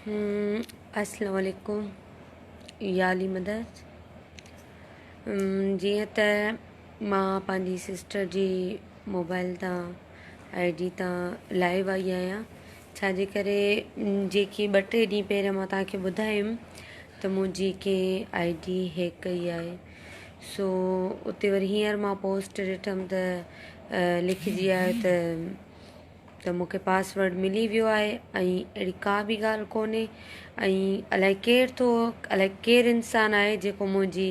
اسلام عليڪم يا علي مدد. جيئن ته مان پنهنجي سسٽر جي موبائل تان I D تان لائيو آئي آهيان، ڇاجي ڪري جيڪي ٻه ٽي ڏينهن پهريان مان توهان کي ٻڌايم ته منهنجي ڪنهن I D هيڪ ڪئي آهي، سو اتي وري هينئر مان پوسٽ ڏٺم ته لکجي آيو ته ته مون کي پاسورڊ ملي ويو آهي ۽ اهڙي ڪا به ڳالهه ڪونهي ۽ الائي ڪير ٿو الائي ڪير انسان آهي جيڪو منهنجي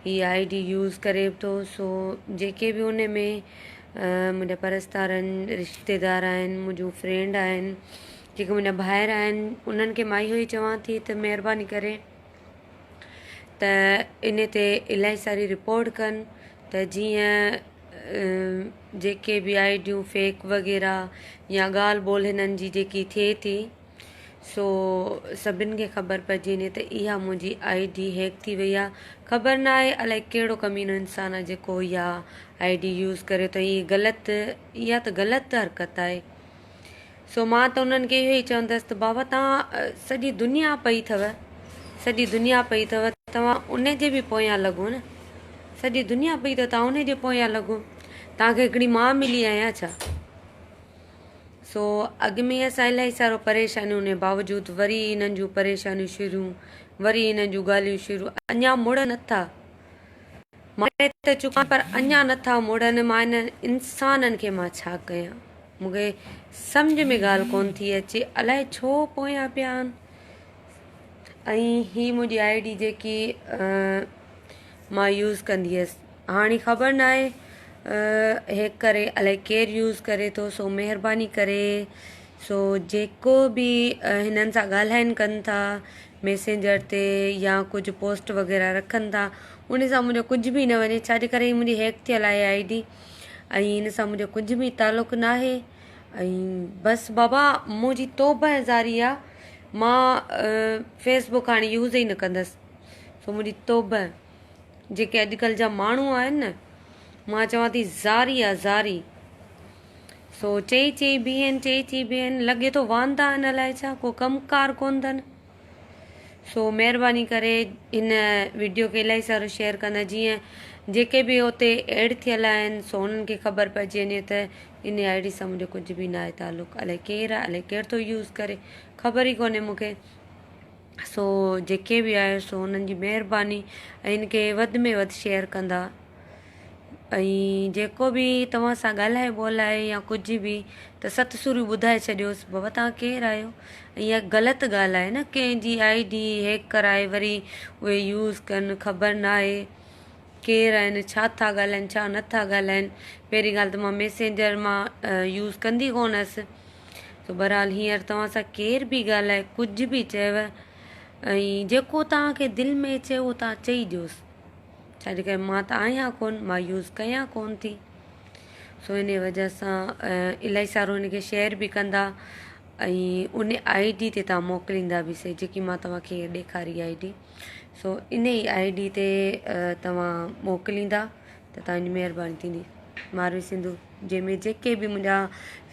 هي I D use ڪري ٿو. سو جيڪي به ان ۾ منهنجا پرستار آهن، رشتيدار آهن، منهنجون فرينڊ آهن، جيڪي منهنجا ڀائر آهن، انهن کي مان اهو ئي چوان ٿي ته مهرباني ڪري ته ان تي الاهي ساري رپورٽ ڪن ته جيئن جيڪي به آء ڊيون فيڪ وغيره يا ڳالهه ٻولهه هنن جي جيڪي ٿئي ٿي سو سڀن کي خبر پئجي وڃي ته اها منهنجي I D هيڪ ٿي وئي آهي. خبر نه آهي الائي ڪهڙو ڪمينو انسان آهي جيڪو اها I D use ڪري ٿو. هي غلط، اها ته غلط حرڪت آهي. سو مان ته انهن کي اهو ئي چوندس ته بابا توهان سڄي دنيا پئي اٿو، سڄي دنيا پئي اٿو، توهان ان جي به پويان لڳو نه، سڄي دنيا پئي اٿو توهان ان جي پويان لڳو، توهان کي هڪڙي مان ملي آهيان ڇا؟ سو اڳ ۾ اسان الاهي سارو پريشانيون ان باوجود وري انهن جون پريشانيون شروع، وري انهن جون ڳالهيون شروع، اڃا مڙن نٿا. ماري ته چڪا پر اڃا نٿا مڙن، مان انهن انسانن کي مان ڇا ڪيان؟ مون کي سمجهه ۾ ڳالهه ڪونه ٿي اچي، الائي ڇو پويان پيا آهن. ۽ هي منهنجي I D جيڪي مان يوز ڪندي هيس، هاڻي خبر نه آهي هيڪ ڪري الائي ڪير يوز ڪري ٿو. سو مهرباني ڪري سو جيڪو به هنن سان ڳالهائن ڪن ٿا ميسينجر تي يا ڪجهه پوسٽ وغيره رکن ٿا، ان سان منهنجو ڪجهه به نه وڃي، ڇاجي ڪري هي منهنجي هيڪ ٿيل آهي I D ۽ ان سان منهنجو ڪجهه به تعلق نه آهي. ۽ بس بابا منهنجي توبه زاري آ، مان فيس بڪ هاڻي يوز ئي نه ڪندس. سو منهنجي توبه، جيڪي اڄڪلهه جا ماڻهو آهن نه، مان چوان ٿي زاري آ زاري. سو چئي چئي بيهن، چئي چئي بيهن، لڳي ٿو واندا آهن الائي ڇا، ڪو ڪم ڪار ڪونه اٿن. سو مهرباني ڪري هن وڊيو کي الاهي سارو شيئر ڪندا جيئن جيڪي به اتي ايڊ ٿيل آهن سو انهن کي خبر پئجي وڃي ته ان I D سان منهنجو ڪجهه به ناهي تعلق، الائي ڪير آهي الائي ڪير ٿو يوز ڪري، خبر ئي ڪونهي مون کي. سو جيڪي به آهي سو انهن جي مهرباني ۽ ان کي وڌ ۾ وڌ شيئر ڪندا ۽ جيڪو به توهان سان ڳالهائي ٻولهائي يا ڪجهه به ته ست سوريون ٻڌائي ڇڏيوس بابا توهان ڪير آهيو. ۽ اها غلط ڳالهه آهي نه ڪنهن جي I D هيڪ ڪرائي وري اهي يوز ڪن، خبر نه آهي ڪير آهن، ڇا ٿا ڳالهائن ڇا نه ٿا ڳالهائن. پهرين ڳالهه ته مان ميسينجر مان يوز ڪندي ڪونه هئس. سو بهرحال هينئر توهان سان ڪير به ڳالهائي ڪجهه به چئيو ۽ جيڪو توهان کي دل ۾ اچي اهو توهان چئي ڏيوس، ڇاجي ڪري مان ته آهيان ڪون، مان يوز ڪيان ڪون ٿي. سو ان وجه سان الاهي سارو ان کي شيئر به ڪندا ۽ ان I D تي توهان موڪليندا به سهي جيڪي مان توهان کي ڏيکاري I D, سو ان ئي I D تي توهان موڪليندا ته توهان جي مهرباني ٿيندي. ماروي سنڌو جنهن ۾ جيڪي به منهنجا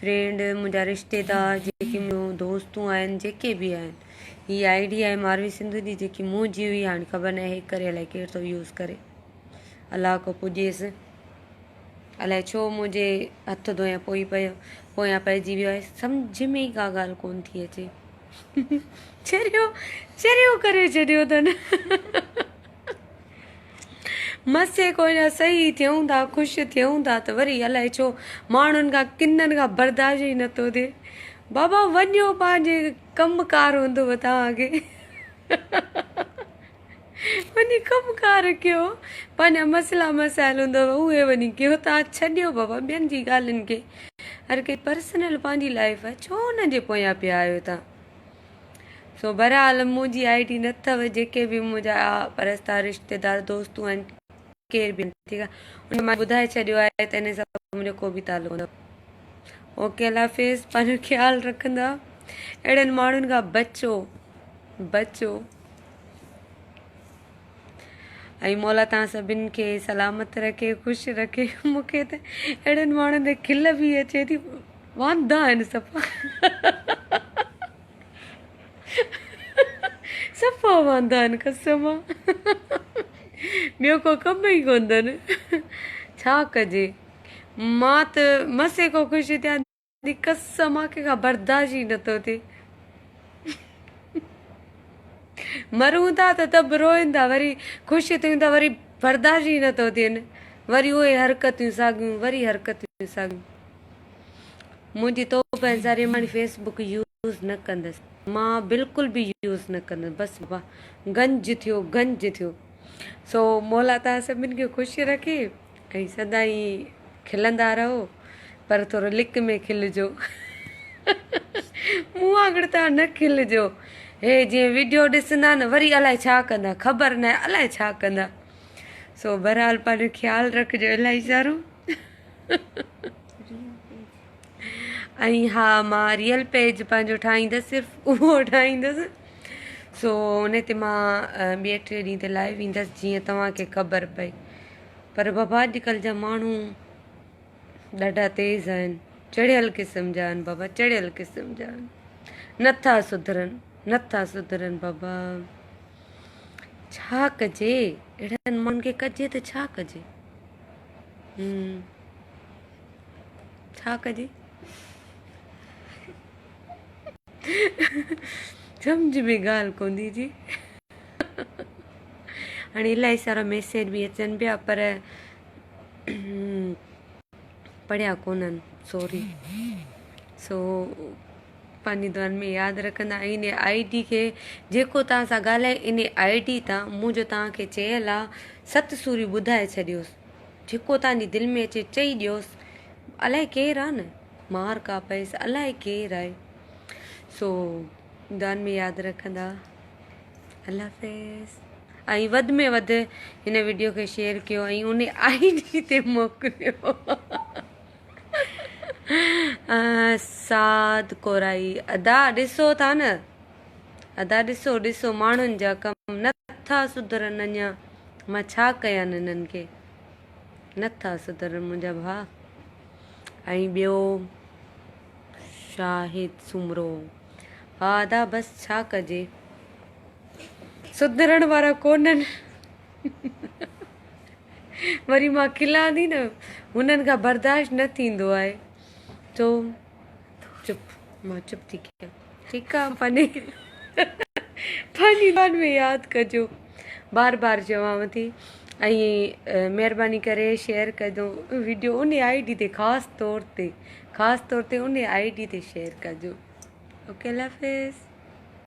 فرينڊ، منهنجا رشتيدار، جيڪي منهنجون دوستون آهن، جيڪي به آهن، هي I D آهي ماروي سنڌو جي جيڪي منهنجي هئي، هاڻي خبر ناهي هيڪ ڪري الائي ڪير ٿو يوز ڪري، الله ڪو پڄيس، الائي ڇو منهنجي هٿ ڌويان پوئي پيو پويان پئجي ويو آهي، سمجهه ۾ ئي ڪا ڳالهه ڪونه ٿي اچي. چريو چريو ڪري ڇڏيو اٿن. مسي ڪو اڃا صحيح ٿيون ٿا، خوش ٿيون ٿا ته وري الائي ڇو ماڻهن کان ڪنن کان برداشت ئي نٿو ٿئي. بابا وڃو پنهنجي ڪم ڪار هوندو توهان کي، وڃي ڪم ڪار ڪيو، پنهنجا مسئلا مسائل هوندو اهي وڃي ڪيو، توهان ڇڏيو بابا ٻين جي ڳالهين کي. هر ڪنهن پرسنل پنهنجي لائف آهي، ڇو انهن جي پويان پيا آهيو توهان؟ سو بهرحال منهنجي I D نه اٿو، جيڪي به منهنجا پرستار رشتيدار دوستون آهن ڪير به ٺيڪ آهي ان مان ٻڌائي ڇڏيو آهي ته ان سان منهنجو ڪو به تعلق نه. اوڪي الله حافظ، پنهنجو خيال رکندا، اهڙن ماڻهن کان بچو بچو ۽ مولا توهان سڀن کي سلامت رکي خوش رکي. مونکي ته اهڙن ماڻهن تي کل به اچي ٿي، واندا آهن صفا. صفا واندا آهن قسم ٻيو ڪو ڪم ئي ڪونه اٿن. ڇا ڪجي مان ته مسي کان خوش ٿيان ٿي قسم آ ڪنهن کان برداشت ئي نٿو ٿئي. مرون ٿا ته ته به روئن ٿا وري خوش ٿيون ٿا وري برداشت ئي نٿو ٿين وري اهي حرڪتيون ساڳيون وري حرڪتيون ساڳيون. منهنجي توبه ۽ زاري مان فيس بڪ يوز نه ڪندس مان بلڪل به يوز نه ڪندس بس بابا گنج ٿيو گنج ٿيو سو مولا توهان سڀن کي خوش رکي ۽ سدائين کلندا رهو پر ٿورو لڪ ۾ کلجو مون وانگر توهان نه کلجو هي جيئن ويڊيو ڏسندا نه وري الائي ڇا ڪندا خبر ناهي الائي ڇا ڪندا سو بهرحال پنهنجو خيال رکجو الائي سارو ۽ ها مان ريئل پيج پنهنجو ٺاهيندس صرف اهو ٺاهيندس سو ان تي مان ٻئي ٽي ڏينهن تي لائيو ايندس جيئن توهان کي خبر پئي پر بابا اڄڪلهه جا ماڻهو ڏاڍا تيز آهن چڙهيل قسم جا آهن بابا چڙهيل قسم جا آهن نٿا سڌرن نٿا سڌرن بابا ڇا ڪجي اهڙن ماڻهن کي ڪجي ته ڇا ڪجي ڇا ڪجي سمجھ ۾ ڳالهه ڪون ٿي اچي هاڻي الاهي سارا ميسيج به اچن پيا پر پڙهيا ڪونهن سوري سو پنهنجي دعائن ۾ ياد رکندا ۽ ان I D کي جيڪو توهان سان ڳالهائي ان I D تان منهنجو توهان کي چيل آ ست سوريون ٻڌائي ڇڏيوس جيڪو توهان جي دل ۾ اچي چئي ڏيوس الائي ڪير آ نه مار کا پئيس الائي ڪير آهي سو دعائن ۾ ياد رکندا الله حافظ ۽ وڌ ۾ وڌ هن وڊيو کي شيئر ڪيو ۽ ان I D تي موڪليو سعد ڪورائي ادا ڏسو ٿا نه ادا ڏسو ڏسو ماڻهن جا ڪم نٿا سڌرن اڃا مان ڇا ڪيان انهن کي نٿا سڌرن منهنجا ڀاء ۽ ٻيو شاهد سومرو ها ادا بس ڇا ڪجي سڌرڻ وارا ڪونهن وري مان کلان ٿي نه هنن کان برداشت نه ٿيندو آهي تو چپ مان چپ ٿي ڪيان ٺيڪ آ پنهنجي پنهنجي دعائن ۾ ياد ڪجو بار بار چوانو ٿي ۽ مهرباني ڪري شيئر ڪجو ويڊيو ان I D تي خاص طور تي خاص طور تي ان I D تي شيئر ڪجو اوڪي الله حافظ.